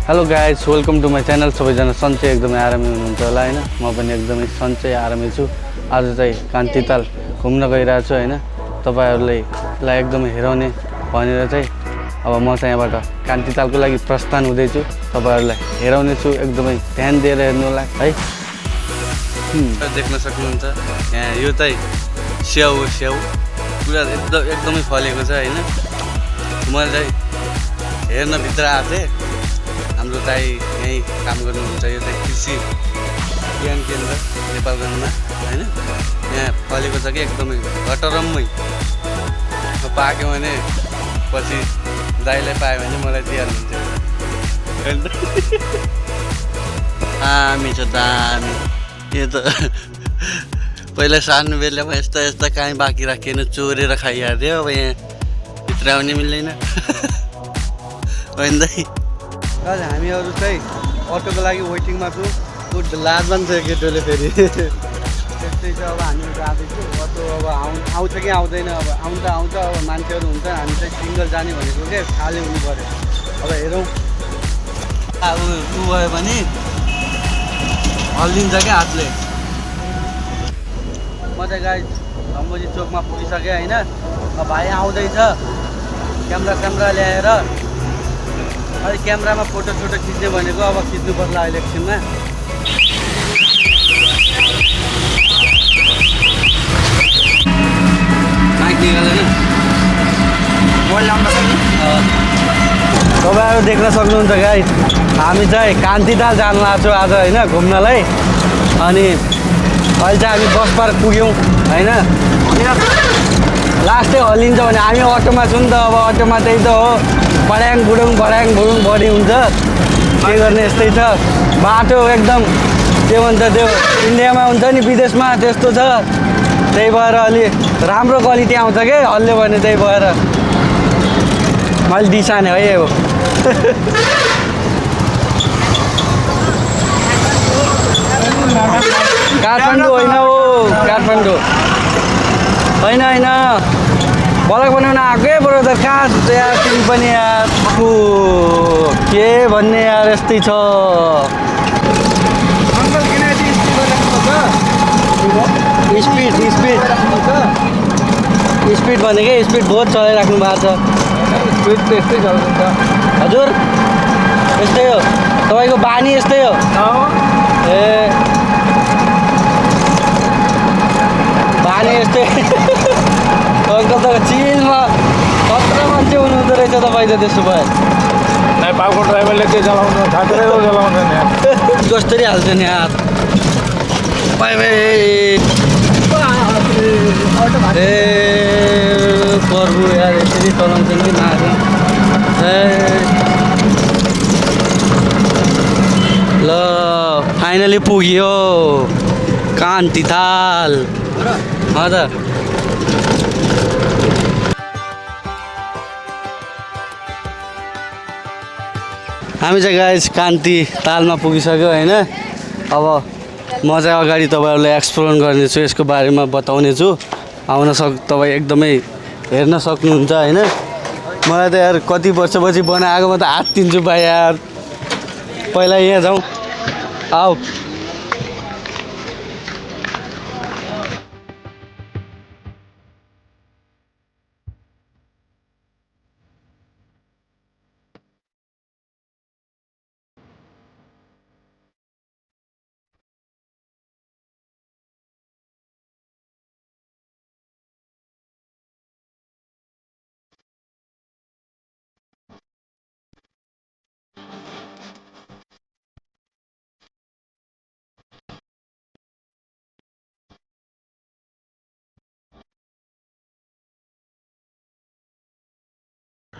Hello guys, welcome to my channel. सबैजना सन्चै एकदमै आरामै हुनुहुन्छ होला होइन। म पनि एकदमै सन्चै आरामै छु। आज चाहिँ कान्तिताल घुम्न गइरहेको छु होइन। तपाईँहरूलाई एकदमै हेराउने भनेर चाहिँ अब म चाहिँ यहाँबाट कान्तितालको लागि प्रस्थान हुँदैछु। तपाईँहरूलाई हेराउने छु, एकदमै ध्यान दिएर हेर्नु होला है। देख्न सक्नुहुन्छ यहाँ यो चाहिँ स्याउ हो। स्याउ पुरा एकदमै फलेको छ होइन। मैले चाहिँ हेर्न भित्र आएको थिएँ। हाम्रो चाहिँ यहीँ काम गर्नुहुन्छ, यो चाहिँ कृषि ज्ञान केन्द्र नेपालगञ्जमा होइन। यहाँ फलेको छ कि एकदमै घटरम्मै। पाक्यो भने पछि दाइलाई पायो भने मलाई दिइहाल्नुहुन्छ। दामी छ दामी। यो त पहिला सानो बेलामा यस्ता काहीँ बाँकी राखिएन, चोरेर खाइहाल्थ्यो। अब यहाँ भित्र आउने मिल्दैन होइन दाइ। हामीहरू चाहिँ अटोको लागि वेटिङमा छु। लाज मान्छ केटोले फेरि त्यस्तै छ। अब हामीहरू जाँदैछु। अटो अब आउँछ कि आउँदैन। अब आउँछ अब मान्छेहरू हुन्छ। हामी चाहिँ सिङ्गल जाने भनेको के खाली हुनु पऱ्यो। अब हेरौँ अब ऊ भयो भने हल्लिन्छ क्या हातले। म चाहिँ गाइस धम्बोजी चोकमा पुगिसकेँ होइन। भाइ आउँदैछ क्यामेरा ल्याएर। अहिले क्यामेरामा फोटो खिच्ने भनेको अब खिच्नु पर्ला अहिले एकछिनमा। माइक निकालेन तपाईँहरू देख्न सक्नुहुन्छ गाइस, हामी चाहिँ कान्तिताल जानु लाग्छ आज होइन घुम्नलाई। अनि अहिले चाहिँ हामी बस पार्क पुग्यौँ होइन। लास्टै हल्लिन्छ भने हामी अटोमा छौँ नि त। अब अटोमा त्यही त हो, बढ्याङ बुडुङ बढी हुन्छ। के गर्ने, यस्तै छ बाटो एकदम। के भन्छ त्यो इन्डियामा हुन्छ नि विदेशमा त्यस्तो छ। त्यही भएर अलि राम्रो क्वालिटी आउँछ क्या हल्ल्यो भने। त्यही भएर मैले दिसाने है अब। काठमाडौँ होइन हो, काठमाडौँ होइन ब्लग बनाउन आएकै ब्रदर। कहाँ यार तिमी पनि यार के भन्ने यार, यस्तै छ। स्पिड भनेकै स्पिड बहुत चलाइराख्नु भएको छ। स्पिड त यस्तै चल्छ हजुर, यस्तै हो तपाईँको बानी, यस्तै हो ए बानी यस्तै। चिजमा खतरा मान्छे हुनुहुँदो रहेछ तपाईँ त। त्यसो भए नेपालको ड्राइभरले के चलाउँछ, खाँचो चलाउँछ नि कस्तरी हाल्छ नि हात। ए प्रभु यार, यसरी चलाउँछन् कि माथि। ल फाइनली पुग्यो कान्तिताल हजुर। हामी चाहिँ गाइस कान्तितालमा पुगिसक्यो होइन। अब म चाहिँ अगाडि तपाईँहरूलाई एक्सप्लोर गर्नेछु, यसको बारेमा बताउने छु। तपाईँ एकदमै हेर्न सक्नुहुन्छ होइन। मलाई त यार कति वर्षपछि बनाएको, म त आत्तिन्छु भाइ यार। पहिला यहाँ जाउँ आऊ।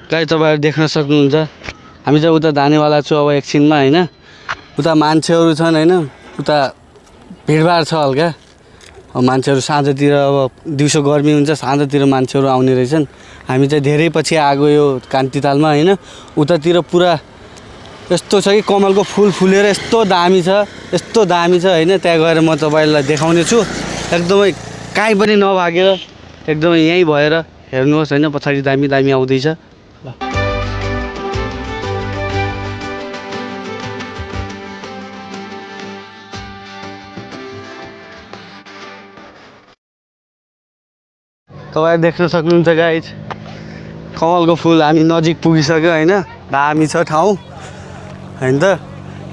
गाइस तपाईँहरू देख्न सक्नुहुन्छ, हामी चाहिँ उता जानेवाला छु अब एकछिनमा होइन। उता मान्छेहरू छन् होइन, उता भिडभाड छ हल्का। अब मान्छेहरू साँझतिर, अब दिउँसो गर्मी हुन्छ, साँझतिर मान्छेहरू आउने रहेछन्। हामी चाहिँ धेरै पछि आएको यो कान्तितालमा होइन। उतातिर पुरा यस्तो छ कि कमलको फुल फुलेर यस्तो दामी छ होइन। त्यहाँ गएर म तपाईँलाई देखाउने छु। एकदमै काहीँ पनि नभागेर एकदमै यहीँ भएर हेर्नुहोस् होइन। पछाडि दामी आउँदैछ। तपाईँ देख्न सक्नुहुन्छ गाइज कमलको फुल हामी नजिक पुगिसक्यो होइन दामी छ ठाउँ होइन त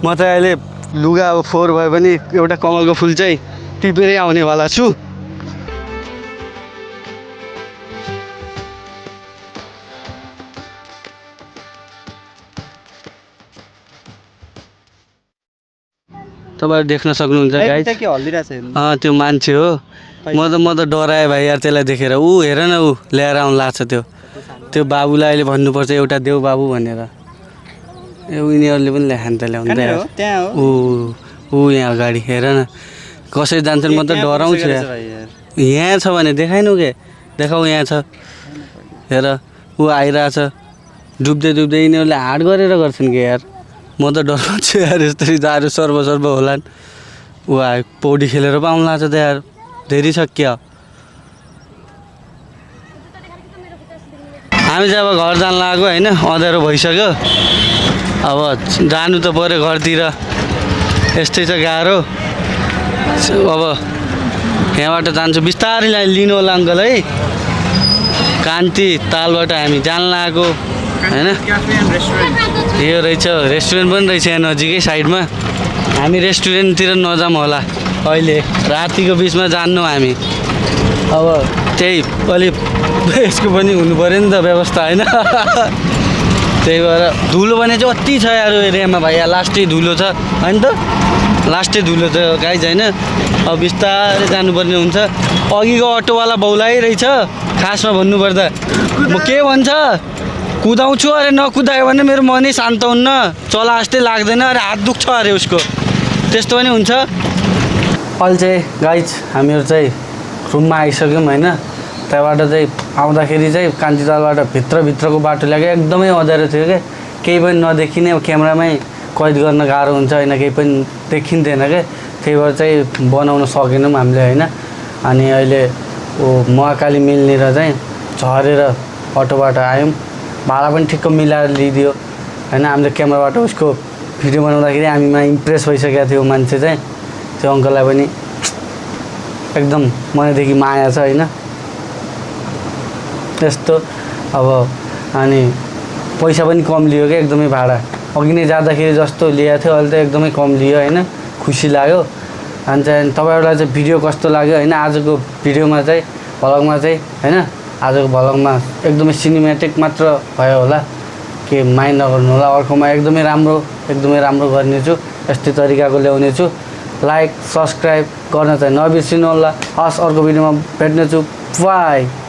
म चाहिँ अहिले लुगा अब फोहोर भए पनि एउटा कमलको फुल चाहिँ टिपेरै आउनेवाला छु तपाईँहरू देख्न सक्नुहुन्छ गाइज त्यो मान्छे हो म त डराएँ भाइ यार त्यसलाई देखेर ऊ हेर न ऊ ल्याएर आउनु लाग्छ त्यो बाबुलाई अहिले भन्नुपर्छ एउटा देऊ बाबु भनेर ए उनीहरूले पनि ल्याखान त ल्याउँदै ऊ यहाँ अगाडि हेर न कसरी जान्छन् म त डराउँछु यार यहाँ छ भने देखाएनौ के देखाऊ यहाँ छ हेर ऊ आइरहेछ डुब्दै डुब्दै यिनीहरूले हाड गरेर गर्छन् कि यार म त डराउँछु यार यस्तरी जाडो सर्व होलान् ऊ आयो पौडी खेलेर पो आउनु लाग्छ त यार धेरै छ क्या हामी चाहिँ अब घर जान लाग्यो होइन अँध्यारो भइसक्यो अब जानु त पऱ्यो घरतिर यस्तै छ गाह्रो अब यहाँबाट जान्छु बिस्तारै लिनु होला अङ्कल है कान्ति तालबाट हामी जान लागेको होइन यो रहेछ रेस्टुरेन्ट पनि रहेछ यहाँ नजिकै साइडमा हामी रेस्टुरेन्टतिर नजाऊँ होला अहिले रातिको बिचमा जान्नु हामी अब त्यही अलिक यसको पनि हुनु पऱ्यो नि त व्यवस्था होइन त्यही भएर धुलो भने चाहिँ अति छ यार एरियामा भाइ यहाँ लास्टै धुलो छ होइन त लास्टै धुलो छ गाइज होइन अब बिस्तारै जानुपर्ने हुन्छ अघिको अटोवाला बौलाइरहेछ खासमा भन्नुपर्दा म के भन्छ कुदाउँछु अरे नकुदायो भने मेरो मनै शान्त हुन्न चला जस्तै लाग्दैन अरे हात दुख्छ अरे उसको त्यस्तो पनि हुन्छ अहिले चाहिँ गाइज हामीहरू चाहिँ रुममा आइसक्यौँ होइन त्यहाँबाट चाहिँ आउँदाखेरि चाहिँ कान्तितालबाट भित्रको बाटो ल्याएको एकदमै अँध्यारो थियो क्या केही पनि नदेखिने क्यामेरामै कैद गर्न गाह्रो हुन्छ होइन केही पनि देखिन्थेन क्या त्यही भएर चाहिँ बनाउन सकेनौँ हामीले होइन अनि अहिले महाकाली मिलनिर चाहिँ झरेर अटोबाट आयौँ भाडा पनि ठिक्क मिलाएर लिइदियो होइन हामीले क्यामेराबाट उसको भिडियो बनाउँदाखेरि हामीमा इम्प्रेस भइसकेको थियो मान्छे चाहिँ त्यो अङ्कललाई पनि एकदम मनैदेखि माया छ होइन त्यस्तो अब अनि पैसा पनि कम लियो क्या एकदमै भाडा अघि नै जाँदाखेरि जस्तो लिएको थियो अहिले त एकदमै कम लियो होइन खुसी लाग्यो अनि चाहिँ तपाईँहरूलाई चाहिँ भिडियो कस्तो लाग्यो होइन आजको भिडियोमा चाहिँ भ्लगमा चाहिँ होइन आजको भ्लगमा एकदमै सिनेमेटिक मात्र भयो होला के माइन्ड नगर्नु होला अर्कोमा एकदमै राम्रो गर्नेछु यस्तै तरिकाको ल्याउनेछु लाइक सब्सक्राइब गर्न चाहिँ नबिर्सिनु होला हस् अर्को भिडियोमा भेट्नेछु बाई